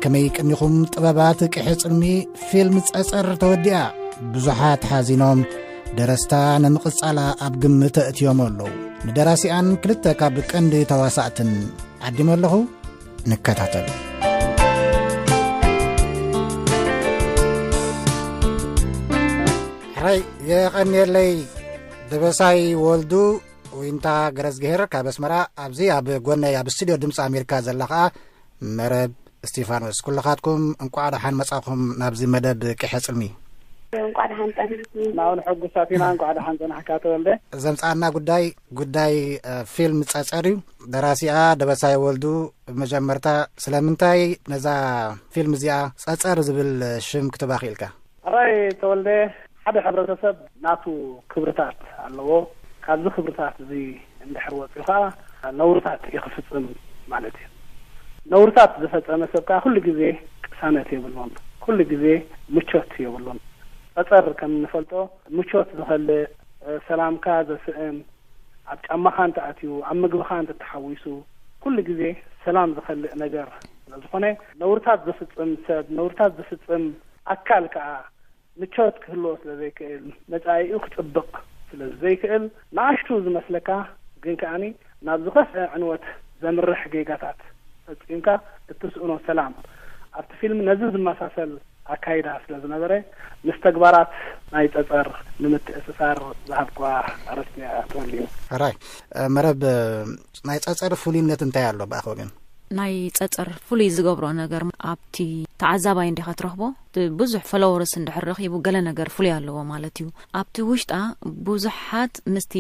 ከመይ ቀኒኹም? ጥበባት ቅሐ ጽልሚ ፊልም ጸጸር ተወዲኣ። ብዙሓት ሓዚኖም፣ ደረስታ ንምቕጻላ ኣብ ግምት ኣእትዮም ኣለዉ። ንደራሲኣን ክልተ ካብ ቀንዲ ተዋሳእትን ዓዲመ ኣለኹ። ንከታተል። ሕራይ የቐንየለይ። ደበሳይ ወልዱ፣ ዊንታ ገረዝግሄር ካብ ኣስመራ፣ ኣብዚ ኣብ ጎነይ ኣብ ስቱድዮ ድምፂ ኣሜሪካ ዘላ ኸኣ መረብ እስቲፋኖስ። ኩልኻትኩም እንቋዕ ደሓን መጻኹም ናብዚ መደብ ቅሐ ጽልሚ። እንቋዕ ደሓን ጸናሕኩም። ንዓውን ሕጉሳት ኢና፣ እንቋዕ ደሓን ጸናሕካ ተወልደ። ዘምጻና ጉዳይ፣ ጉዳይ፣ እ፣ ፊልም ጸጸር እዩ። ደራሲኣ ደበሳይ ወልዱ፣ ብመጀመርታ ስለምንታይ ነዛ ፊልም እዚኣ ጸጸር ዝብል ሽም ክትባ ክኢልካ? ሕራይ ተወልደ፣ ሓደ ሕብረተሰብ ናቱ ክብርታት ኣለዎ። ካብዚ ክብርታት እዚ እንድሕር ወፂኡ ከዓ ነውርታት እዩ ክፍፅም ማለት እዩ። ነውርታት ዝፈፀመ ሰብ ከዓ ኩሉ ግዜ ቅሳነት የብሉን፣ ኩሉ ግዜ ምቾት የብሉን። ጸጸር ከም እንፈልጦ ምቾት ዝኸልእ፣ ሰላምካ ዘስእን፣ ኣብ ጫማኻ እንተኣትዩ፣ ኣብ ምግብኻ እንተተሓዊሱ፣ ኩሉ ግዜ ሰላም ዝኸልእ ነገር ስለ ዝኾነ፣ ነውርታት ዝፍጽም ሰብ፣ ነውርታት ዝፍጽም ኣካል ከኣ ምቾት ክህልዎ ስለ ዘይክእል፣ መጻኢኡ ክጽብቕ ስለ ዘይክእል፣ ንኣሽቱ ዝመስለካ ግን ከኣኒ ናብ ዝኸፍአ ዕንወት ዘምርሕ ጌጋታት ፈጺምካ እትስእኖ ሰላም፣ ኣብቲ ፊልም ነዚ ዝመሳሰል ኣካይዳ ስለ ዝነበረ፣ ምስ ተግባራት ናይ ጸጸር ንምትእስሳር ዝሃብኳ ኣርእስቲ እያ ተወሊኡ። ሕራይ፣ እ፣ መረብ፣ እ፣ ናይ ጸጸር ፍሉይነት እንታይ ኣሎ ብኣኻ ወገን? ናይ ጸጸር ፍሉይ ዝገብሮ ነገር ኣብቲ ተዓዛባይ እንዲኻ ትረኽቦ። እቲ ብዙሕ ፎሎወርስ እንድሕር ረኺቡ ገለ ነገር ፍሉይ ኣለዎ ማለት እዩ። ኣብቲ ውሽጣ ብዙሓት ምስቲ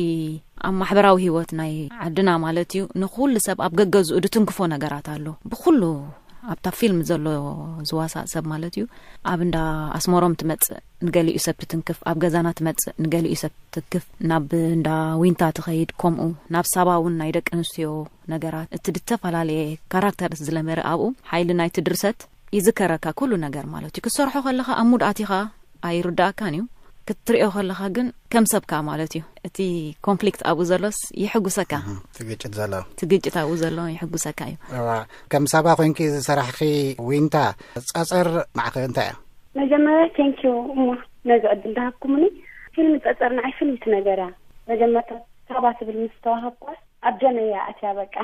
ኣብ ማሕበራዊ ህይወት ናይ ዓድና ማለት እዩ፣ ንኹሉ ሰብ ኣብ ገገዝኡ ድትንክፎ ነገራት ኣሎ። ብኹሉ ኣብታ ፊልም ዘሎ ዝዋሳእ ሰብ ማለት እዩ። ኣብ እንዳ ኣስመሮም ትመጽእ፣ ንገሊኡ ሰብ ትትንክፍ፣ ኣብ ገዛና ትመጽእ፣ ንገሊኡ ሰብ ትትንክፍ፣ ናብ እንዳ ዊንታ ትኸይድ፣ ከምኡ ናብ ሳባ እውን ናይ ደቂ ኣንስትዮ ነገራት፣ እቲ ዝተፈላለየ ካራክተርስ ዝለመረ ኣብኡ ሓይሊ ናይቲ ድርሰት ይዝከረካ ኩሉ ነገር ማለት እዩ። ክትሰርሖ ከለኻ ኣብ ሙድ ኣቲኻ ኣይርዳእካን እዩ። ክትሪኦ ከለኻ ግን ከም ሰብካ ማለት እዩ። እቲ ኮንፍሊክት ኣብኡ ዘሎስ ይሕጉሰካ። እህ፣ እቲ ግጭት ዘሎ። እቲ ግጭት ኣብኡ ዘሎ ይሕጉሰካ እዩ። እዋ፣ ከም ሳባ ኮይንኪ ዝሰራሕኺ ዊንታ፣ ጸጸር ንዓኺ እንታይ እያ? መጀመርያ ቴንኪዩ እሞ ነዚ ዕድል ዝሃብኩምኒ። ፊልም ጸጸር ንዓይ ፍልይቲ ነገር እያ። መጀመርታ ሳባ ትብል ምስ ተዋሃብኳስ ኣብ ደመይ እያ ኣትያ በቃ።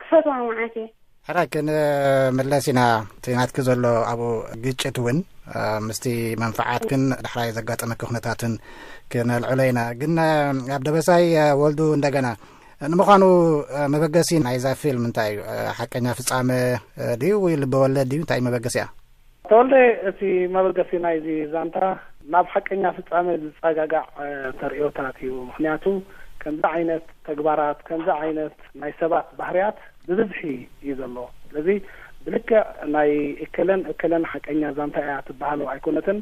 ክፈትዋ መዓት እየ። ሕራይ ክንምለስ ኢና። እቲ ናትኪ ዘሎ ኣብኡ ግጭት እውን፣ እ፣ ምስቲ መንፈዓትክን ዳሕራይ ዘጋጠመኪ ኩነታትን ክነልዕሎ ኢና። ግን፣ እ፣ ኣብ ደበሳይ፣ እ፣ ወልዱ እንደገና፣ ንምዃኑ፣ እ፣ መበገሲ ናይዛ ፊልም እንታይ እዩ? እ፣ ሓቀኛ ፍጻመ፣ እ፣ ድዩ ወይ ልበወለድ ድዩ? እንታይ እዩ መበገሲኣ? ተወልደ፣ እቲ መበገሲ ናይዚ ዛንታ ናብ ሓቀኛ ፍጻመ ዝጸጋጋዕ፣ እ፣ ተርእዮታት እዩ። ምኽንያቱ ከምዚ ዓይነት ተግባራት፣ ከምዚ ዓይነት ናይ ሰባት ባህርያት ብብዝሒ እዩ ዘሎ። ስለዚ ብልክዕ ናይ እከለን እከለን ሓቀኛ ዛንታ እያ ትበሃሉ ኣይኮነትን፣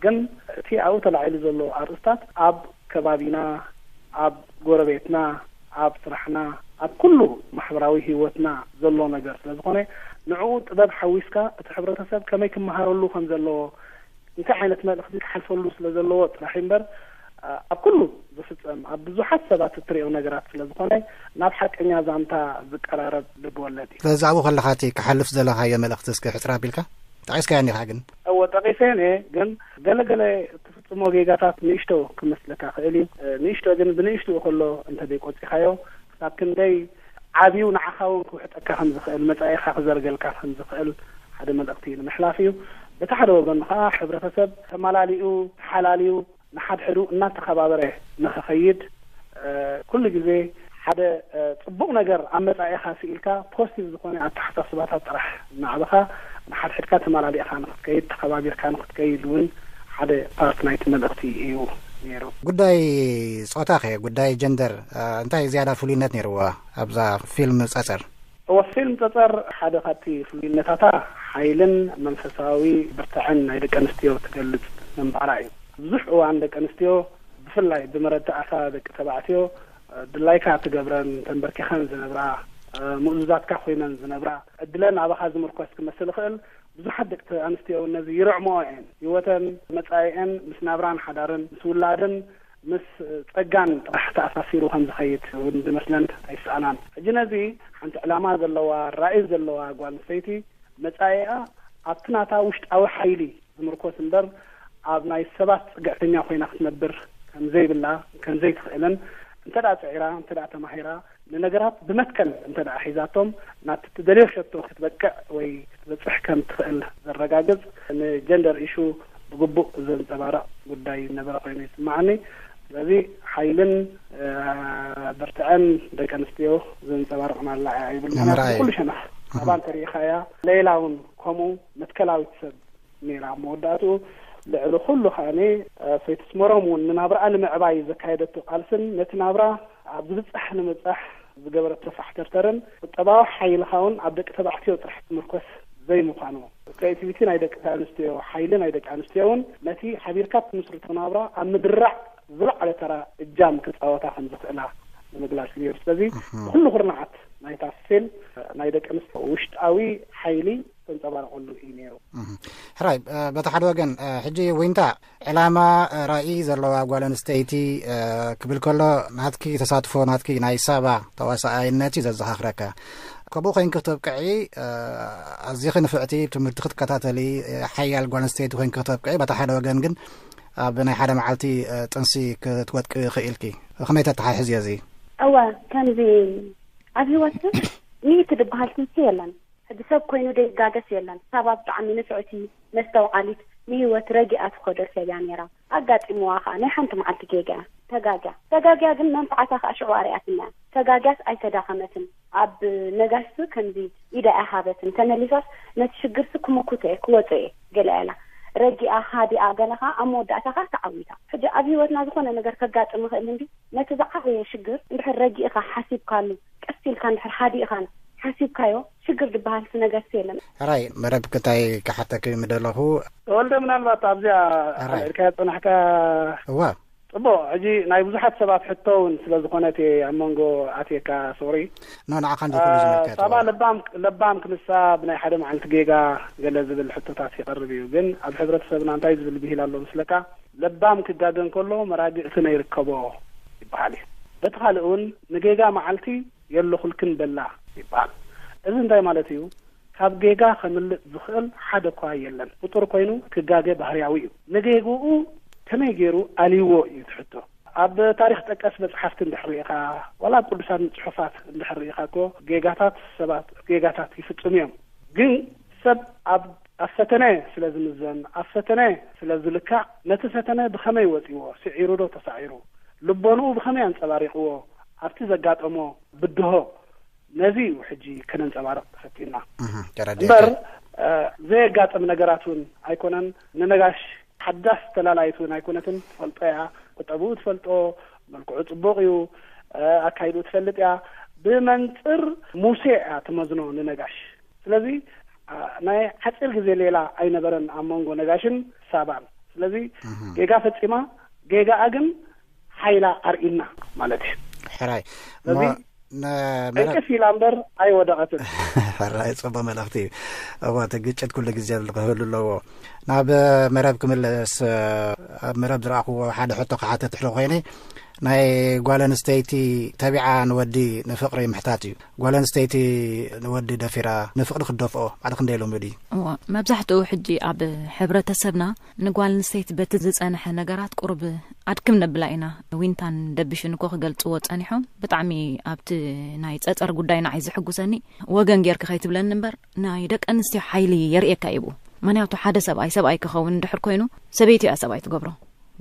ግን እቲ ኣብኡ ተላዒሉ ዘሎ ኣርእስታት ኣብ ከባቢና፣ ኣብ ጎረቤትና፣ ኣብ ስራሕና፣ ኣብ ኩሉ ማሕበራዊ ህይወትና ዘሎ ነገር ስለ ዝኾነ፣ ንዕኡ ጥበብ ሓዊስካ እቲ ሕብረተሰብ ከመይ ክመሃረሉ ከም ዘለዎ፣ እንታይ ዓይነት መልእኽቲ ክሓልፈሉ ስለ ዘለዎ ጥራሕ እምበር፣ ኣብ ኩሉ ዝፍጸም፣ ኣብ ብዙሓት ሰባት እትሪኦ ነገራት ስለ ዝኾነ፣ ናብ ሓቀኛ ዛንታ ዝቀራረብ ልብ ወለድ እዩ። ስለዚ ኣብኡ ከለኻ እቲ ክሓልፍ ዘለኻዮ መልእኽቲ እስኪ ሕጽር ኣቢልካ ጠቒስካዮ እኒኻ ግን? እወ፣ ጠቒሰ እየ፣ ግን ገለ ገለ እትፍጽሞ ጌጋታት ንእሽቶ ክመስለካ ክእል እዩ። ንእሽቶ ግን ብንእሽትኡ ከሎ እንተ ዘይቆጺኻዮ፣ ክሳብ ክንደይ ዓብዩ ንዓኻ እውን ክውሕጠካ ከም ዝኽእል፣ መጻኢኻ ክዘርገልካ ከም ዝኽእል ሓደ መልእኽቲ ንምሕላፍ እዩ። በቲ ሓደ ወገን ከኣ ሕብረተሰብ ተመላሊኡ፣ ተሓላልዩ፣ ንሓድሕዱ እናተኸባበረ ንኽኸይድ፣ እ፣ ኩሉ ግዜ ሓደ፣ እ፣ ጽቡቕ ነገር ኣብ መጻኢኻ ስኢልካ ፖዚቲቭ ዝኾነ ኣተሓሳስባታት ጥራሕ እናዕበኻ ንሓድሕድካ ተመላሊእኻ ንኽትከይድ፣ ተኸባቢርካ ንኽትከይድ እውን ሓደ ፓርት ናይቲ መልእኽቲ እዩ ነይሩ። ጉዳይ ጾታ ኸ፣ ጉዳይ ጀንደር፣ እ፣ እንታይ ዝያዳ ፍሉይነት ነይርዎ ኣብዛ ፊልም ጸጸር? እወ፣ ፊልም ጸጸር ሓደ ካብቲ ፍሉይነታታ ሓይልን መንፈሳዊ ብርታዐን ናይ ደቂ ኣንስትዮ ትገልጽ ምንባራ እዩ። ብዙሕ እዋን ደቂ ኣንስትዮ ብፍላይ ብመረዳእታ ደቂ ተባዕትዮ ድላይካ ትገብረን፣ ተንበርኪኸን ዝነብራ፣ ምእዙዛትካ ኮይነን ዝነብራ፣ ዕድለን ኣባኻ ዝምርኮስ ክመስል ይኽእል። ብዙሓት ደቂ ኣንስትዮ እውን ነዚ ይርዕምኦ እየን። ህይወተን፣ መጻኢአን ምስ ናብራን ሓዳርን፣ ምስ ውላድን፣ ምስ ጸጋን ጥራሕ ተኣሳሲሩ ከም ዝኸይድ እውን ዝመስለን ኣይሰኣናን። ሕጂ ነዚ ሓንቲ ዕላማ ዘለዋ፣ ራእይ ዘለዋ ጓል ኣንስተይቲ መጻኢኣ ኣብቲ ናታ ውሽጣዊ ሓይሊ ዝምርኮስ እምበር፣ ኣብ ናይ ሰባት ጽግዕተኛ ኮይና ክትነብር ከም ዘይብላ፣ ከም ዘይትኽእልን፣ እንተ ደኣ ጽዒራ፣ እንተ ደኣ ተማሂራ፣ ንነገራት ብመትከል እንተ ደኣ ሒዛቶም፣ ናብቲ ትደልዮ ሸቶ ክትበቅዕ ወይ ክትበጽሕ ከም ትኽእል ዘረጋግጽ፣ ንጀንደር ኢሹ ብግቡእ ዘንጸባርቕ ጉዳይ ነበረ ኮይኑ ይስምዓኒ። ስለዚ ሓይልን፣ እ፣ ብርትዐን ደቂ ኣንስትዮ ዘንጸባርቕ ማላያ ይብል። ምኽንያቱ ንምርኣይ። ብኩሉ ሸነኽ፣ ኣባ እንተሪኢኻያ፣ ሌላ እውን ከምኡ መትከላዊት ሰብ ነይራ። ኣብ መወዳእትኡ ልዕሊ ኩሉ ከኣኒ፣ እ፣ ሰይቲ ስመሮም እውን ንናብርኣ ንምዕባይ ዘካየደቶ ቃልስን ነቲ ናብራ ኣብ ዝብጻሕ ንምብጻሕ ዝገበረቶ ፋሕተርተርን ቁጠባዊ ሓይልኻ እውን ኣብ ደቂ ተባዕትዮ ጥራሕ ትምርኮስ ዘይምዃኑ፣ ክሬቲቪቲ ናይ ደቂ ኣንስትዮ፣ ሓይሊ ናይ ደቂ ኣንስትዮ እውን ነቲ ሓቢርካ ትምስርቶ ናብራ ኣብ ምድራዕ ዝለዓለ ተራ እጃም ክጻወታ ከም ዝኽእላ ንምግላጽ እዩ። ስለዚ እህ። ብኩሉ ኩርናዓት ናይታ ፊልም ናይ ደቂ ኣንስትዮ ውሽጣዊ ሓይሊ ተንጸባርቐሉ እዩ ነይሩ። እህ። ሕራይ፣ እ፣ በቲ ሓደ ወገን፣ እ፣ ሕጂ ዊንታ ዕላማ፣ እ፣ ራእይ ዘለዋ ጓል ኣንስተይቲ፣ እ፣ ክብል ከሎ ናትኪ ተሳትፎ፣ ናትኪ ናይ ሳባ ተዋሳኣይነት እዩ ዘዘኻኽረካ። ከምኡ ኮይንኪ ክትብቅዒ፣ እ፣ ኣዚኺ ንፍዕቲ ትምህርቲ ክትከታተሊ፣ እ፣ ሓያል ጓል ኣንስተይቲ ኮይንኪ ክትብቅዒ፣ በቲ ሓደ ወገን ግን ኣብ ናይ ሓደ መዓልቲ፣ እ፣ ጥንሲ ክትወድቂ ክኢልኪ። ከመይ ተተሓሕዝዮ እዚ? እወ፣ ከምዚ ኣብ ህይወት ግን ሚእቲ ዝበሃል ትምህርቲ የለን። ሕጂ ሰብ ኮይኑ ዘይጋገስ የለን። ሳባ ብጣዕሚ ንፍዕቲ፣ መስተውዓሊት፣ ንህይወት ረጊኣ ትኸዶ ሰብ እያ ነይራ። ኣጋጢምዋ ኸኣ ናይ ሓንቲ መዓልቲ ጌጋ እያ። ተጋግያ። ተጋግያ ግን መንፍዓታ ኸኣ ሽዑ ኣርኣያትና እያ። ተጋግያስ ኣይተዳኸመትን። ኣብ ነጋሽሲ ከምዚ ኢዳ እያ ሃበትን። ተመሊሳስ ነቲ ሽግርሲ ክምኩቶ እየ፣ ክወጾ እየ ገለ እያ ኢላ። ረጊኣ፣ ሃዲኣ፣ ገለ ኸኣ ኣብ መወዳእታ ኸኣ ተዓዊታ። ሕጂ ኣብ ህይወትና ዝኾነ ነገር ከጋጥም ይኽእል እንዲ፣ ነቲ ዝዓበየ ሽግር እንድሕር ረጊእኻ ሓሲብካሉ፣ ቀስ ኢልካ እንድሕር ሃዲእኻን ሓሲብካዮ፣ ሽግር ዝበሃል ሲ ነገርሲ የለን። ሕራይ መረብ ክታይ ክሓተኪ ምደለኹ። ተወልደ፣ ምናልባት ኣብዚኣ ሕራይ። ኣልዒልካያ ጸናሕካ። እዋ። ጽቡቕ፣ ሕጂ ናይ ብዙሓት ሰባት ሕቶ እውን ስለ ዝኾነት እየ ኣብ መንጎ ኣትየካ፣ ሶሪ። ኖ፣ ንዓኻ እንዲ ኩሉ አ፣ ዝምልከት ሳባ እዋ። ለባም፣ ለባም ክንሳ ብናይ ሓደ መዓልቲ ጌጋ ገለ ዝብል ሕቶታት ይቐርብ እዩ። ግን ኣብ ሕብረተሰብና እንታይ ዝብል ብሂል ኣሎ ምስለካ? ለባም ክጋገ እንከሎ መራግእቲ ነይርከቦ ይበሃል እዩ። በቲ ካልእ እውን ንጌጋ መዓልቲ የለኹልክን በላ ይበሃል። እዚ እንታይ ማለት እዩ? ካብ ጌጋ ከምልጥ ዝኽእል ሓደ እኳ የለን። ፍጡር ኮይኑ ክጋገ ባህርያዊ እዩ። ንጌግኡ ከመይ ገይሩ ኣልይዎ እዩ እቲ ሕቶ። ኣብ ታሪኽ ጠቀስ መጽሓፍቲ እንድሕር ርኢኻ፣ ዋላ ኣብ ቅዱሳን ጽሑፋት እንድሕር ርኢኻ እኮ ጌጋታት ሰባት ጌጋታት ይፍጽሙ እዮም። ግን ሰብ ኣብ፣ ኣብ ፈተነ ስለ ዝምዘን፣ ኣብ ፈተነ ስለ ዝልካዕ፣ ነቲ ፈተነ ብኸመይ ወጺዎ፣ ስዒሩ ዶ ተሳዒሩ፣ ልቦንኡ ብኸመይ ኣንጸባሪቕዎ፣ ኣብቲ ዘጋጠሞ ብድሆ፣ ነዚ እዩ ሕጂ ከነንጸባርቕ ፈቲንና። እህ፣ ተረዲእካ። እምበር፣ እ፣ ዘየጋጥም ነገራት እውን ኣይኮነን። ንነጋሽ ሓዳስ ተላላይት እውን ኣይኮነትን። ትፈልጦ እያ። ቁጠብኡ ትፈልጦ፣ መልክዑ ጽቡቕ እዩ፣ እ፣ ኣካይድኡ ትፈልጥ እያ። ብመንጽር ሙሴ እያ ትመዝኖ ንነጋሽ። ስለዚ፣ እ፣ ናይ ሓጺር ግዜ ሌላ ኣይነበረን ኣብ መንጎ ነጋሽን ሳባን። ስለዚ እህ። ጌጋ ፈጺማ፣ ጌጋኣ ግን ሓይላ ኣርኢና ማለት እዩ። ሕራይ። ስለዚ እሞ ነ-፣ መረ-፣ ቅልጥፍ ኢላ እምበር ኣይወደቐትን። ሕራይ፣ ጽቡቕ መልእኽቲ እዩ። እወ፣ እቲ ግጭት ኩሉ ግዜ ክህሉ ኣለዎ። ናብ መረብ ክምለስ፣ ኣብ መረብ ዝረኣኽዎ ሓደ ሕቶ ክሓተት ሕሎ ኮይነ፣ ናይ ጓል ኣንስተይቲ ተቢዓ ንወዲ ንፍቕሪ ምሕታት እዩ። ጓል ኣንስተይቲ ንወዲ ደፊራ ንፍቕሪ ክትደፍኦ ባዕልኺ ክንደይ ልሙድ እዩ? እወ፣ መብዛሕትኡ ሕጂ ኣብ ሕብረተሰብና ንጓል ኣንስተይቲ በቲ ዝጸንሐ ነገራት ቁሩብ ኣድክም ነብላ ኢና። ዊንታን ደብሽን እኮ ክገልጽዎ ጸኒሖም። ብጣዕሚ ኣብቲ ናይ ጸጸር ጉዳይ ንዓይ ዝሕጉሰኒ፣ ወገን ጌርኪ ከይትብለኒ እምበር፣ ናይ ደቂ ኣንስትዮ ሓይሊ የርእየካ እዩ ብኡ። ምኽንያቱ ሓደ ሰብኣይ ሰብኣይ ክኸውን እንድሕር ኮይኑ፣ ሰበይቲ እያ ሰብኣይ ትገብሮ።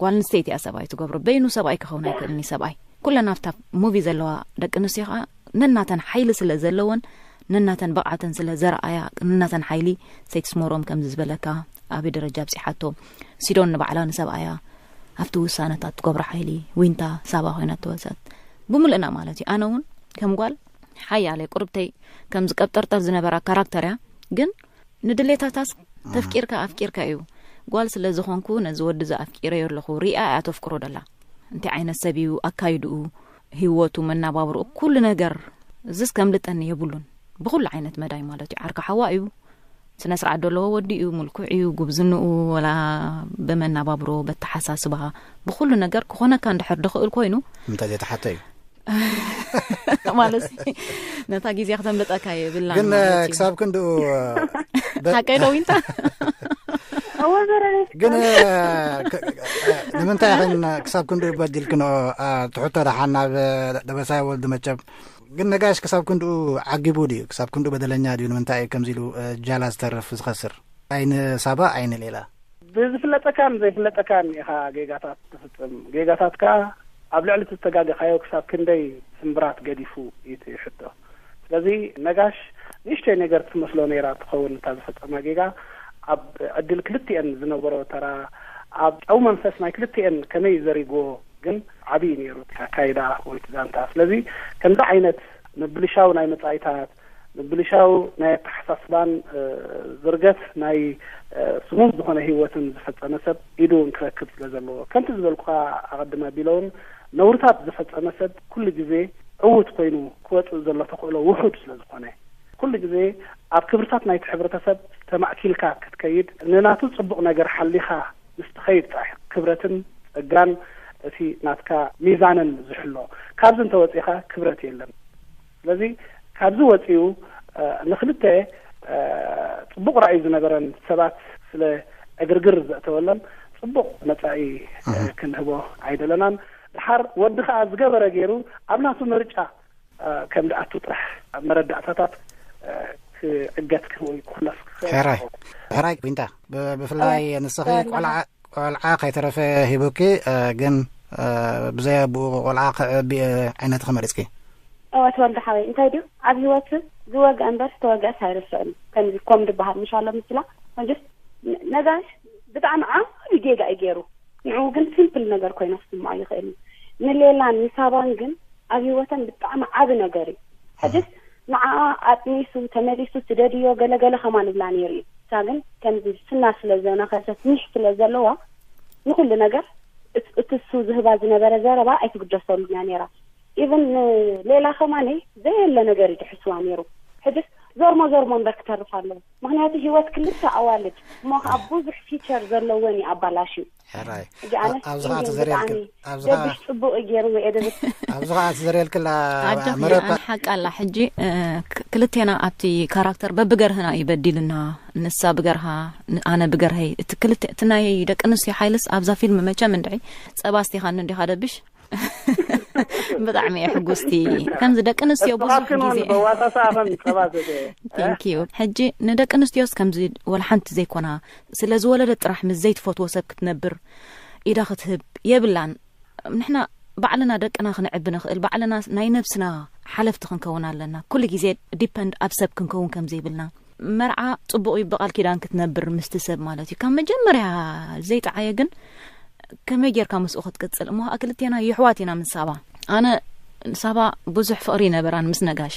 ጓል ኣንስተይቲ እያ ሰብኣይ ትገብሮ። በይኑ ሰብኣይ ክኸውን ኣይክእልን እዩ ሰብኣይ። ኩለን ኣብታ ሙቪ ዘለዋ ደቂ ኣንስትዮ ኸኣ ነናተን ሓይሊ ስለ ዘለወን፣ ነናተን ብቕዓተን ስለ ዘርኣያ፣ ነናተን ሓይሊ፣ ሰይቲ ስመሮም ከምዚ ዝበለካ፣ ኣበይ ደረጃ ኣብጺሓቶ፣ ሲዶን ንባዕላ ንሰብኣያ ኣብቲ ውሳነታት ትገብሮ ሓይሊ፣ ዊንታ ሳባ ኮይና ተወሰት። ብምልእና ማለት እዩ። ኣነ እውን ከም ጓል ሓያለይ ቁርብተይ ከምዚ ቀብጠርጠር ዝነበራ ካራክተር እያ፣ ግን ንድሌታታስ ተፍቂርካ ኣፍቂርካ እዩ። ጓል ስለ ዝኾንኩ ነዚ ወዲ እዚ ኣፍቂረዮ ኣለኹ። ሪኣ እያ ተፍቅሮ ደላ። እንታይ ዓይነት ሰብ እዩ፣ ኣካይድኡ፣ ህይወቱ፣ መናባብርኡ፣ ኩሉ ነገር፣ እዝስ ከምልጠኒ የብሉን። ብኹሉ ዓይነት መዳይ ማለት እዩ። ዓርካ ሓዋ እዩ። ስነ ስርዓት ዘለዎ ወዲ እዩ፣ ምልኩዕ እዩ፣ ጉብዝንኡ፣ ወላ ብመናባብሮ፣ በተሓሳስባ፣ ብኹሉ ነገር ክኾነካ እንድሕር ድኽእል ኮይኑ፣ እንታይ ዘይተሓተ እዩ? ማለት ነታ ግዜ ክተምልጠካ የብላን ግን ማለት እዩ። ክሳብ ክንድኡ ሓቀይ ዶ ዊንታ? እወ ዘረቤት ግን እ፣ ክ- እ፣ ንምንታይ ኸን ክሳብ ክንድኡ በዲልክንኦ? እ፣ ትሕቶ ደሓን ናብ እ፣ ደበሳይ ወልዱ መቸም። ግን ነጋሽ ክሳብ ክንድኡ ዓጊቡ ድዩ? ክሳብ ክንድኡ በደለኛ ድዩ? ንምንታይ እዩ ከምዚ ኢሉ እ፣ ጃላ ዝተርፍ ዝኸስር? ኣይን ሳባ ኣይን ሌላ። ብዝፍለጠካን ዘይፍለጠካን ኢኻ ጌጋታት ትፍጽም። ጌጋታትካ ኣብ ልዕሊ እቲ ዝተጋገኻዮ ክሳብ ክንደይ ስምብራት ገዲፉ እዩ እቲ ሕቶ። ስለዚ ነጋሽ ንእሽተይ ነገር ትመስሎ ነይራ ትኸውን እታ ዝፈጸማ ጌጋ። ኣብ ዕድል ክልቲኤን ዝነበሮ ተራ፣ ኣብ ጨው መንፈስ ናይ ክልቲኤን ከመይ ዘሪጎ ግን ዓብዪ ነይሩ እቲ ኣካይዳ ወይ እቲ ዛንታ። ስለዚ ከምዚ ዓይነት ምብልሻው ናይ መጻኢታት፣ ምብልሻው ናይ ኣተሓሳስባን እ፣ ዝርገት ናይ እ፣ ስሙዝ ዝኾነ ህይወትን ዝፈጸመ ሰብ ኢዱ እውን ክረክብ ስለ ዘለዎ፣ ከምቲ ዝበልኩኻ ኣቐድመ ቢለውን፣ ነውርታት ዝፈጸመ ሰብ ኩሉ ግዜ ዕዉት ኮይኑ ክወጽእ ዘሎ ተኽእሎ ውሑድ ስለ ዝኾነ፣ ኩሉ ግዜ ኣብ ክብርታት ናይቲ ሕብረተሰብ ተማእኪልካ ክትከይድ፣ ንናቱ ጽቡቕ ነገር ሓሊኻ ምስ ትኸይድ ጥራሕ ክብረትን ጸጋን እቲ ናትካ ሚዛንን ዝሕሎ። ካብዚ እንተወጺኻ ክብረት የለን። ስለዚ ካብዚ ወጺኡ እ፣ ንክልተ እ፣ ጽቡቕ ራእይ ዝነበረን ሰባት ስለ ዕግርግር ዘእተወለን ጽቡቕ መጻኢ እ፣ ክንህቦ ኣይደለናን። ድሓር ወዲ ከኣ ዝገበረ ገይሩ ኣብ ናቱ ምርጫ እ፣ ከም ድኣቱ ጥራሕ ኣብ መረዳእታታት እ፣ ክዕገት ወይ ክኹለፍ ክኽእል ሕራይ ይኸውን። ሕራይ ዊንታ፣ ብ- ብፍላይ ንስኺ ተወላደ። ቆልዓ ቆልዓ ከይተረፈ ሂቡኪ እ፣ ግን እ፣ ብዘይ ኣቦኡ ቆልዓ ክዕቢ እ፣ ዓይነት ከመሪጽኪ? እወ ተወልደ ሓወይ እንታይ ድዩ ኣብ ህይወት ዝወግአ እምበር ዝተወግአስ ኣይርስዕን ከምዚ ኮም ዝበሃል ምሻሎ ምስላ ጀስ ነጋሽ ብጣዕሚ ዓብዪ ጌጋ እዩ ገይሩ። ንዕኡ ግን ሲምፕል ነገር ኮይና ክስምዖ ይኽእል እዩ። ንሌላን ንሳባን ግን ኣብ ህይወተን ብጣዕሚ ዓቢ ነገር እዩ። ሕጅስ ንዓኣ ኣጥኒሱ ተመሊሱ ትደልዮ ገለገለ ከማን እብላ ነይሩ እዩ። እሳ ግን ከምዚ ስና ስለ ዘነኸሰት ሚሕ ስለ ዘለዋ ንኹሉ ነገር እት- እቲ እሱ ዝህባ ዝነበረ ዘረባ ኣይትግደሰሉን እያ ነይራ። ኢቨን ንሌላ ከማነይ ዘየለ ነገር እዩ ትሕስዋ ነይሩ። ሕጅስ ዞርሞ ዞርሞ እምበር ክተርፍ ኣለዎ። ምክንያቱ ህይወት ክልተ ኣዋልድ እሞ ከዓ ብዙሕ ፊቸር ዘለወን እዩ ኣባላሽዩ። ሕራይ ሕጂ ኣነስ ኣብዚ ከዓ ኢንዲን ተዘርየልክን ብጣዕሚ ኣብዚ ከዓ ደብሽ ጽቡቅ እዩ ገይሩ ወይ ኤደብስ ኣብዚ ከዓ ተዘርየልክላ ኣጆኺ መረባ ኣነ ሓቂ ኣላ። ሕጂ እ፣ ክ- ክልቴና ኣብቲ ካራክተር በብገርህና እዩ በዲልና። ንሳ ብገርሃ ን- ኣነ ብገርሀይ። እቲ ክልተ እቲ ናይ ደቂ ኣንስትዮ ሓይልስ ኣብዛ ፊልም መቸም እንድዒ ጸባ ስቲኻኒ እንዲኻ ደብሽ። ብጣዕሚ እየ ሕጉስቲ። ከምዚ ደቂ ኣንስትዮ ብዙሕ እስኻትክን እውን ግዜ በዋሳሳ ኸም ጸባ ዘተ ቴንኪዩ። ሕጂ ንደቂ ኣንስትዮስ ከምዚ ወላ ሓንቲ ዘይኮና ስለ ዝወለደት ጥራሕ ምስ ዘይትፈትዎ ሰብ ክትነብር ኢዳ ክትህብ የብላን። ንሕና ባዕልና ደቅና ክንዕቢ ንኽእል፣ ባዕልና ናይ ነብስና ሓለፍቲ ክንከውን ኣለና። ኩሉ ግዜ ዲፐንድ ኣብ ሰብ ክንከውን ከም ዘይብልና። መርዓ ጽቡቕ እዩ፣ ብቓል ኪዳን ክትነብር ምስቲ ሰብ ማለት እዩ። ካብ መጀመርያ ዘይጠዓየ ግን ከመይ ጌርካ ምስኡ ክትቅጽል? እሞ ከዓ ክልቴና የሕዋት ኢና ምስ ሳባ። ኣነ ሳባ ብዙሕ ፍቕሪ ይነበራን ምስ ነጋሽ።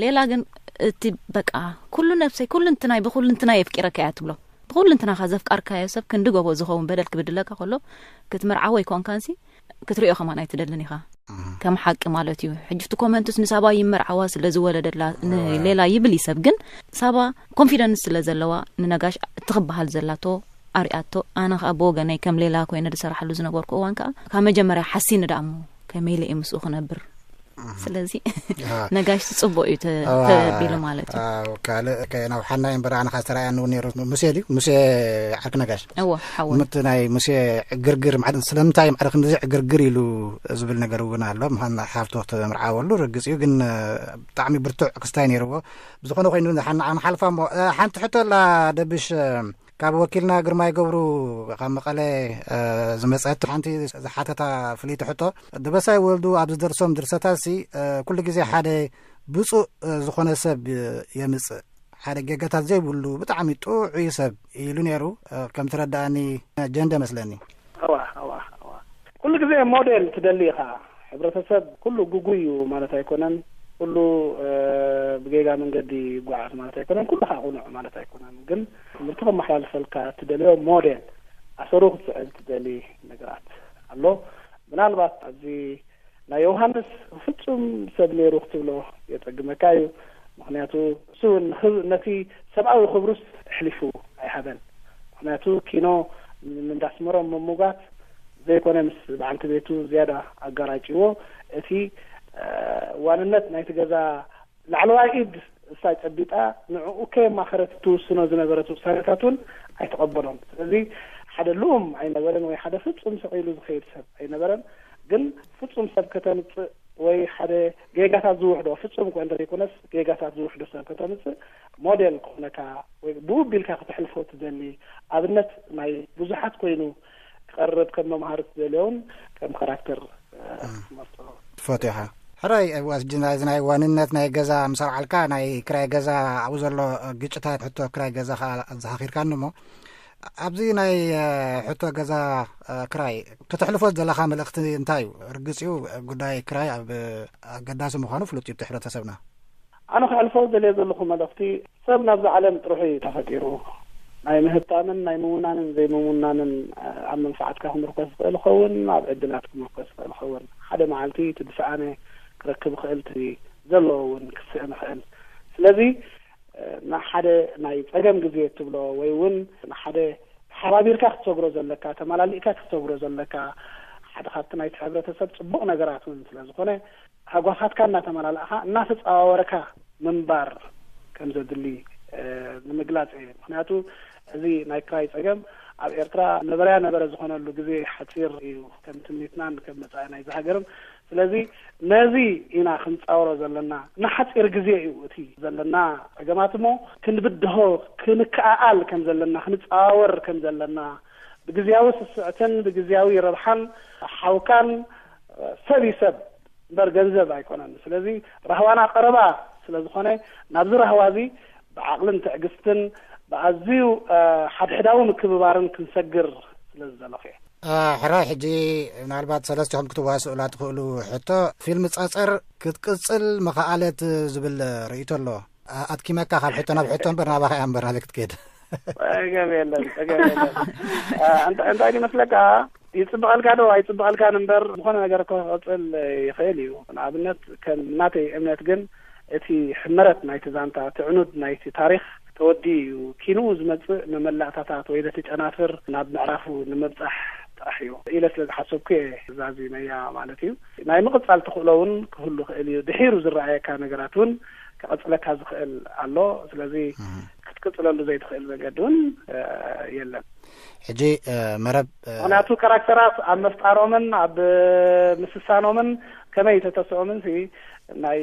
ሌላ ግን እቲ በቃ ኩሉ ነብሰይ፣ ኩሉ እንትናይ፣ ብኩሉ እንትናይ የፍቂረካ እያ ትብሎ። ብኩሉ እንትናኻ ዘፍቃርካዮ ሰብ ክንዲ ጎቦ ዝኸውን በደል ክብድለካ ከሎ ክትምርዓዎ ይኮንካንሲ ክትሪኦ ከማን ኣይትደልን ኢኻ። ከም ሓቂ ማለት እዩ። ሕጂ እቲ ኮመንትስ ንሳባ ይመርዓዋ ስለ ዝወለደላ ንሌላ ይብል እዩ ሰብ፣ ግን ሳባ ኮንፊደንስ ስለ ዘለዋ ንነጋሽ እቲ ክበሃል ዘላቶ ኣርኣቶ። ኣነ ከዓ ብወገነይ ከም ሌላ ኮይነ ዝሰራሓሉ ዝነበርኩ እዋን ከዓ ካብ መጀመርያ ሓሲኒ ደኣ እሞ ከመይ ኢለ እየ ምስኡ ክነብር? ስለዚ ኣሃ። ነጋሽ ጽቡቕ እዩ ተ- ኣዋ፣ ተቢሉ ማለት እዩ። ኣው፣ ካልእ ከየናውሓና እምበር ኣነ ኻስተራእያ ንውን ነይሩ ሙሴ ድዩ? ሙሴ ዓርኪ ነጋሽ እዎ ሓወ ምት ናይ ሙሴ ዕግርግር ማዕረ ስለምንታይ ማዕረ ክንዚ ዕግርግር ኢሉ ዝብል ነገር እውን ኣሎ። ምዃን ሓፍቶ ተምርዓወሉ ርግጽ እዩ፣ ግን እ፣ ብጣዕሚ ብርቱዕ ክስታይ ነይርዎ። ብዝኾነ ኮይኑ ንሓና ንሓልፋ እሞ እ፣ ሓንቲ ሕቶ ኣላ ደብሽ እ፣ ካብ ወኪልና ግርማይ ገብሩ ካብ መቐለ እ፣ ዝመጸት ሓንቲ ዝሓተታ ፍልይቲ ሕቶ፣ ደበሳይ ወልዱ ኣብ ዝደርሶም ድርሰታሲ እ፣ ኩሉ ግዜ ሓደ ብፁእ እ፣ ዝኾነ ሰብ እ፣ የምጽእ፣ ሓደ ጌጋታት ዘይብሉ ብጣዕሚ ጥዑይ ሰብ ኢሉ ነይሩ። እ፣ ከም ትረዳእኒ ጀንደ መስለኒ። ኣዋ ኣዋ ኣዋ ኩሉ ግዜ ሞዴል ትደሊ ኢኻ። ሕብረተሰብ ኩሉ ግጉይ እዩ ማለት ኣይኮነን። ኩሉ እ፣ ብጌጋ መንገዲ ይጓዓዝ ማለት ኣይኮነን። ኩሉ ከዓ ቁኑዕ ማለት ኣይኮነን። ግን ትምህርቲ ከመሓላልፈልካ እትደልዮ ሞዴል ኣሰሩ ክትስዕብ ትደሊ ነገራት ኣሎ። ምናልባት ኣብዚ ናይ ዮሃንስ ፍጹም ሰብ ነይሩ ክትብሎ የጸግመካ እዩ። ምክንያቱ እሱ እውን ንኽብ- ነቲ ሰብኣዊ ክብሩስ ኣሕሊፉ ኣይሃበን። ምክንያቱ ኪኖ ንእንዳስመሮም ምሙጋት ዘይኮነ ምስ በዓልቲ ቤቱ ዝያዳ ኣጋራጭዎ እቲ እ፣ ዋንነት ናይቲ ገዛ ላዕለዋይ ኢድ እሳ ጨቢጣ ንዕኡ ከየማኸረት ትውስኖ ዝነበረት ውሳነታት እውን ኣይተቐበሎን። ስለዚ ሓደ ልኡም ኣይነበረን ወይ ሓደ ፍጹም ስቕ ኢሉ ዝኸይድ ሰብ ኣይነበረን። ግን ፍጹም ሰብ ከተምጽእ ወይ ሓደ ጌጋታት ዝውሕዶ፣ ፍጹም እኳ እንተዘይኮነስ ጌጋታት ዝውሕዶ ሰብ ከተምጽእ ሞዴል ክኾነካ ወይ ብኡ ቢልካ ከተሕልፎ ትደሊ ኣብነት ናይ ብዙሓት ኮይኑ ክቐርብ ከም መምሃሪ ትደልዮን ከም ካራክተር ክትመርጦ ትፈትዮ ኢኻ። ሕራይ፣ እዋስ ጅና እዚ ናይ ዋንነት ናይ ገዛ ምስ ኣልዓልካ ናይ ክራይ ገዛ ኣብኡ ዘሎ ግጭታት ሕቶ ክራይ ገዛ ኸኣ ኣዘኻኺርካኒ እሞ ኣብዚ ናይ ሕቶ ገዛ ክራይ ከተሕልፎ ዘለኻ መልእኽቲ እንታይ እዩ? ርግጽ እዩ ጉዳይ ክራይ ኣብ ኣገዳሲ ምዃኑ ፍሉጥ እዩ እቲ ሕብረተሰብና። ኣነ ክሕልፎ ዝደልየ ዘለኹ መልእኽቲ ሰብ ናብዛ ዓለም ጥርሑ እዩ ተፈጢሩ። ናይ ምህብታምን ናይ ምውናንን ዘይምውናንን ኣብ መንፋዓትካ ክምርኮስ ዝኽእል ይኸውን፣ ኣብ ዕድላት ክምርኮስ ዝኽእል ይኸውን። ሓደ መዓልቲ እቲ ዝሰኣነ ክረክብ ይኽእል፣ እቲ ዘለዎ እውን ክስእን ይኽእል። ስለዚ ንሓደ ናይ ጸገም ግዜ እትብሎ ወይ እውን ንሓደ ተሓባቢርካ ክትሰግሮ ዘለካ፣ ተመላሊእካ ክትሰግሮ ዘለካ ሓደ ካብቲ ናይቲ ሕብረተሰብ ጽቡቕ ነገራት እውን ስለ ዝኾነ ሃጓፋትካ እናተመላላእኻ እናተጸዋወርካ ምንባር ከም ዘድሊ ንምግላጽ እየ። ምኽንያቱ እዚ ናይ ክራይ ጸገም ኣብ ኤርትራ ነበረያ ነበረ ዝኾነሉ ግዜ ሓጺር እዩ፣ ከም ትምኒትናን ከም መጻኢ ናይዚ ሃገርን። ስለዚ ነዚ ኢና ክንጻወሮ ዘለና። ንሓጺር ግዜ እዩ እቲ ዘለና ጸገማት እሞ ክንብድሆ ክንከኣኣል ከም ዘለና፣ ክንጻወር ከም ዘለና፣ ብግዝያዊ ስስዕትን ብግዝያዊ ረብሓን ሓውካን ሰብ እዩ ሰብ እምበር ገንዘብ ኣይኮነን። ስለዚ ራህዋና ቀረባ ስለ ዝኾነ ናብዚ ራህዋ እዚ ብዓቕልን ትዕግስትን ብኣዝዩ ሓድሕዳዊ ምክብባርን ክንሰግር ስለ ዝደለኹ እየ። ሕራይ፣ ሕጂ ምናልባት ሰለስቲኹም ክትዋስኡላ ትኽእሉ ሕቶ፣ ፊልም ጸጸር ክትቅጽል ምኸኣለት ዝብል ርእይቶ ኣሎ። ኣድኪመካ ካብ ሕቶ ናብ ሕቶ እምበር ናባኻ እያ እምበር ናበይ ክትከይድ? ጸገም የለን፣ ጸገም የለን። እንታይ ይመስለካ፣ ይጽብቐልካ ዶ ኣይጽብቐልካን እምበር ዝኾነ ነገር ክቕጽል ይኽእል እዩ። ንኣብነት ከም ናተይ እምነት ግን እቲ ሕመረት ናይቲ ዛንታ፣ እቲ ዕኑድ ናይቲ ታሪኽ ተወዲኡ እዩ። ኪንኡ ዝመጽእ መመላእታታት ወይ ዘቲ ጨናፍር ናብ ምዕራፉ ንምብጻሕ ጥራሕ እዩ ኢለ ስለ ዝሓሰብኩ እየ ዛዚመያ ማለት እዩ። ናይ ምቕጻል ተኽእሎ እውን ክህሉ ይኽእል እዩ። ድሒሩ ዝረኣየካ ነገራት እውን ክቐጽለካ ዝኽእል ኣሎ። ስለዚ ክትቅጽለሉ ዘይትኽእል መገዲ እውን የለን። ሕጂ መረብ ምኽንያቱ ካራክተራት ኣብ ምፍጣሮምን ኣብ ምስሳኖምን ከመይ ተተስኦምን ሲ ናይ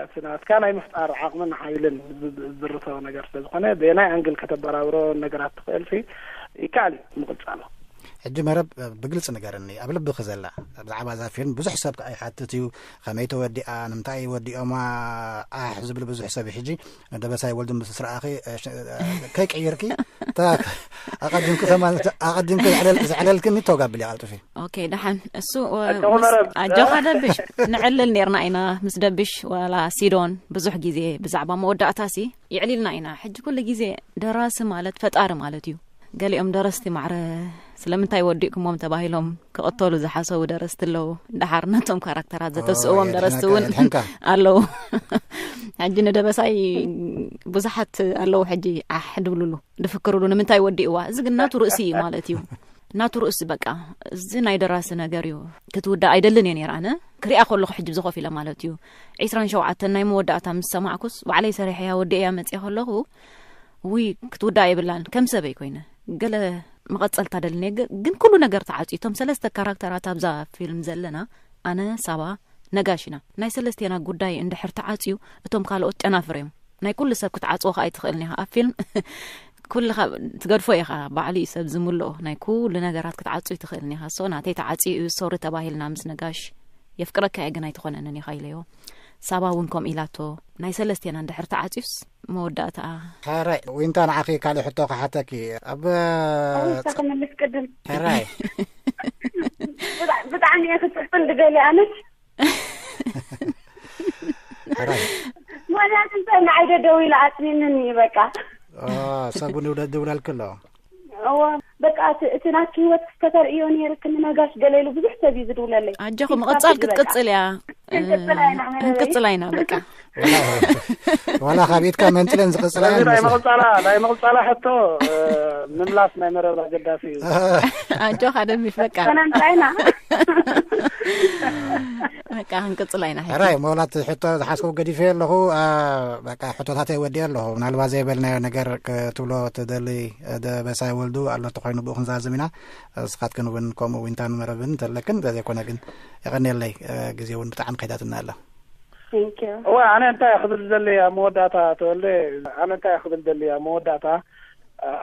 እቲ ናትካ ናይ ምፍጣር ዓቕምን ሓይልን ዝርተው ነገር ስለ ዝኾነ ብየናይ ኣንግል ከተበራብሮ ነገራት ትኽእል ሲ ይከኣል እዩ ምቕጻሎ። ሕጂ መረብ ብግልጺ ንገርኒ፣ ኣብ ልብኺ ዘላ ብዛዕባ እዛ ፊልም ብዙሕ ሰብ ከኣ ይሓትት እዩ። ከመይ ተወዲኣ፣ ንምንታይ ወዲኦማ ኣሕ ዝብል ብዙሕ ሰብ እዩ። ሕጂ ንደበሳይ ወልዱ ምስ ረኣኺ ከይቀየርኪ እታ ኣቐዲምኪ ከማን ኣቐዲምኪ ዘዕለልክኒ ተውጋብልያ ቀልጥፊ። ኦኬ፣ ደሓን። እሱ ኣጆኻ ደብሽ፣ ንዕልል ኔርና ኢና ምስ ደብሽ ዋላ ሲዶን ብዙሕ ግዜ ብዛዕባ መወዳእታሲ ይዕሊልና ኢና። ሕጂ ኩሉ ግዜ ደራሲ ማለት ፈጣሪ ማለት እዩ። ገሊኦም ደረስቲ ማዕረ ስለምንታይ ወዲእኩሞም ተባሂሎም ክቕተሉ ዝሓሰቡ ደረስቲ ኣለዉ። ደሓር ነቶም ካራክተራት ዘተስእዎም ደረስቲ እውን ኣለዉ። ሕጂ ንደበሳይ ብዙሓት ኣለዉ ሕጂ ዓሕ ድብልሉ ድፍክርሉ ንምንታይ ወዲእዋ? እዚ ግን ናቱ ርእሲ እዩ ማለት እዩ። ናቱ ርእሲ በቃ እዚ ናይ ደራሲ ነገር እዩ። ክትውዳእ ኣይደልን እየ ነይረ ኣነ ክሪኣ ከለኹ ሕጂ ብዚ ኮፍ ኢለ ማለት እዩ። ዒስራን ሸውዓተን ናይ መወዳእታ ምስ ሰማዕኩስ ባዕለይ ሰሪሐያ ወዲእያ መፅየ ከለኹ ውይ ክትውዳእ የብላን ከም ሰበይ ኮይነ ገለ መቐፀልታ ደልኒ ግን ኩሉ ነገር ተዓፅዩ እቶም ሰለስተ ካራክተራት ኣብዛ ፊልም ዘለና ኣነ ሳባ ነጋሽ ኢና። ናይ ሰለስቴና ጉዳይ እንድሕር ተዓፅዩ እቶም ካልኦት ጨናፍር እዮም። ናይ ኩሉ ሰብ ክትዓፅዎ ከዓ ኣይትኽእልን ኢኻ ኣብ ፊልም ኩልኻ ትገድፎ ኢኻ። ባዕሉ እዩ ሰብ ዝምልኦ ናይ ኩሉ ነገራት ክትዓፅዩ ትኽእልን ኢኻ። ሶ ናተይ ተዓፅዩ እዩ ሶሪ ተባሂልና ምስ ነጋሽ የፍቅረካ እየ ግን ኣይትኾነንን ኢኻ ኢለዮ። ሳባ እውን ከምኡ ኢላቶ። ናይ ሰለስቴና እንድሕር ተዓፅዩስ መወዳእታ። ሕራይ ዊንታ ንዓኺ ካልእ ሕቶ ክሓተኪ ኣብ ኣውሳ ክምልስ ቅድም ሕራይ ብጣዕሚ እየ ክፅልፅል ዝደሊ ኣነስ ሕራይ ምክንያቱ እንታይ ንዓይ ደደው ኢለ ኣፅኒንኒ እዩ በቃ ሰቡ ንውለ ድውለልክ ኣሎ እወ በቃ እቲ ናትኪ ህይወት ክስተተርእዮ ነይርክ ንነጋሽ ገለ ኢሉ ብዙሕ ሰብ እዩ ዝድውለለይ ኣጆኺ ምቕፃል ክትቅፅል እያ ክንቅፅል ኣይና በቃ ዋላ ካብ ኢድካ መንጥለን ዝቕጽላ እየን ናይ ዝመስላ። መቕጻላ ናይ መቕጻላ ሕቶ፣ ምምላስ ናይ መረብ ኣገዳሲ እዩ። ኣጆኻ ደሚፍ፣ በቃ። ሰላም ጥራይና። በቃ ክንቅጽላ ኢና ሕጂ። ሕራይ መውላት ሕቶ ዝሓስኩ ገዲፈ ኣለኹ። በቃ ሕቶታተይ ወዲኤ ኣለኹ። ምናልባት ዘይበልናዮ ነገር ክትብሎ ትደሊ፣ ደበሳይ ወልዱ ኣሎ ተኾይኑ ብኡ ክንዛዝም ኢና። እስኻትክን እውን ከምኡ ዊንታን መረብን እንተለክን፣ እንተዘይኮነ ግን የቐንየለይ። ግዜ እውን ብጣዕሚ ከይዳትና ኣላ። እወ፣ ኣነ እንታይ ክብል ዝደሊ ኣብ መወዳእታ፣ ተወልደ፣ ኣነ እንታይ ክብል ደሊ ኣብ መወዳእታ፣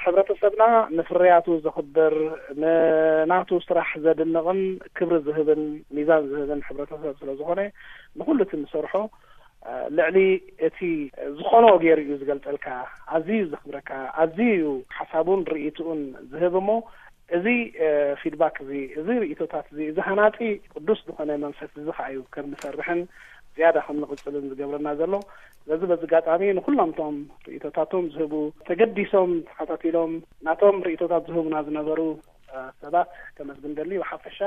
ሕብረተሰብና ንፍርያቱ ዘኽብር፣ ንናቱ ስራሕ ዘድንቕን ክብሪ ዝህብን ሚዛን ዝህብን ሕብረተሰብ ስለ ዝኾነ፣ ንኹሉ እቲ ንሰርሖ ልዕሊ እቲ ዝኾኖ ገይሩ እዩ ዝገልጸልካ። ኣዝዩ እዩ ዘኽብረካ፣ ኣዝዩ እዩ ሓሳቡን ርእይትኡን ዝህብ። እሞ እዚ ፊድባክ እዚ፣ እዚ ርእይቶታት እዚ፣ እዚ ሃናጺ ቅዱስ ዝኾነ መንፈስ እዚ ኸዓ እዩ ከም ንሰርሕን ዝያዳ ከም ንቕጽልን ዝገብረና ዘሎ። ስለዚ በዚ ኣጋጣሚ ንኹሎም እቶም ርእይቶታቶም ዝህቡ፣ ተገዲሶም ተኸታቲሎም ናቶም ርእይቶታት ዝህቡና ዝነበሩ ሰባት ከመስግን ደሊ። ብሓፈሻ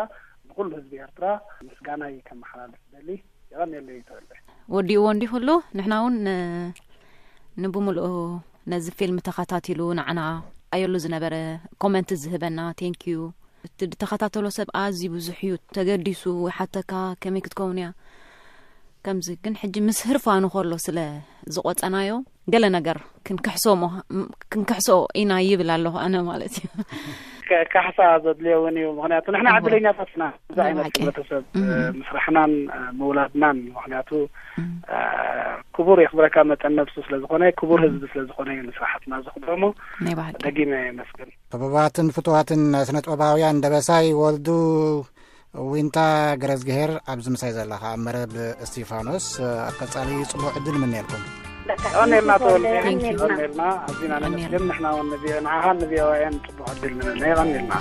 ንኹሉ ህዝቢ ኤርትራ ምስጋናይ ከመሓላልፍ ደሊ። የቐንየለይ ተወልደ። ወዲእዎ እንዲኹሉ ንሕና እውን ንብምልኡ ነዚ ፊልም ተኸታቲሉ ንዓና ኣየሉ ዝነበረ ኮመንት ዝህበና፣ ቴንኪዩ። እቲ ዝተኸታተሎ ሰብ ኣዝዩ ብዙሕ እዩ፣ ተገዲሱ ይሓተካ ከመይ ክትከውን እያ ከምዚ። ግን ሕጂ ምስ ህርፋኑ ከሎ ስለ ዝቆጸናዮ ገለ ነገር ክንክሕሶ እሞ ክንክሕሶ ኢና ይብል ኣለኹ ኣነ ማለት እዩ። ካሕሳ ዘድልዮ እውን እዩ። ምክንያቱ ንሕና ዕድለኛታት ኢና፣ እዚ ዓይነት ሕብረተሰብ ምስራሕናን ምውላድናን። ምክንያቱ ክቡር የኽብረካ መጠን ነብሱ ስለዝኾነ፣ ክቡር ህዝቢ ስለዝኾነ እዩ ንስራሕትና ዘኽብሮ። እሞ ደጊመ የመስግን። ሕቡባትን ፍቱዋትን ስነ ጥበባውያን ደበሳይ ወልዱ፣ ዊንታ ገረዝግሄር፣ ኣብዚ ምሳይ ዘለኻ ኣብ መረብ እስቲፋኖስ፣ ኣብ ቀጻሊ ጽቡቕ ዕድል ምንየልኩም። ቀኒልና ተወልደ፣ ቀኒልና። ኣዚና ነመስግን። ንሕና እውን ንቪ-፣ ንዓኻን ንቪኦኤን ጽቡቕ ዕድል ንምነ። ቀኒልና።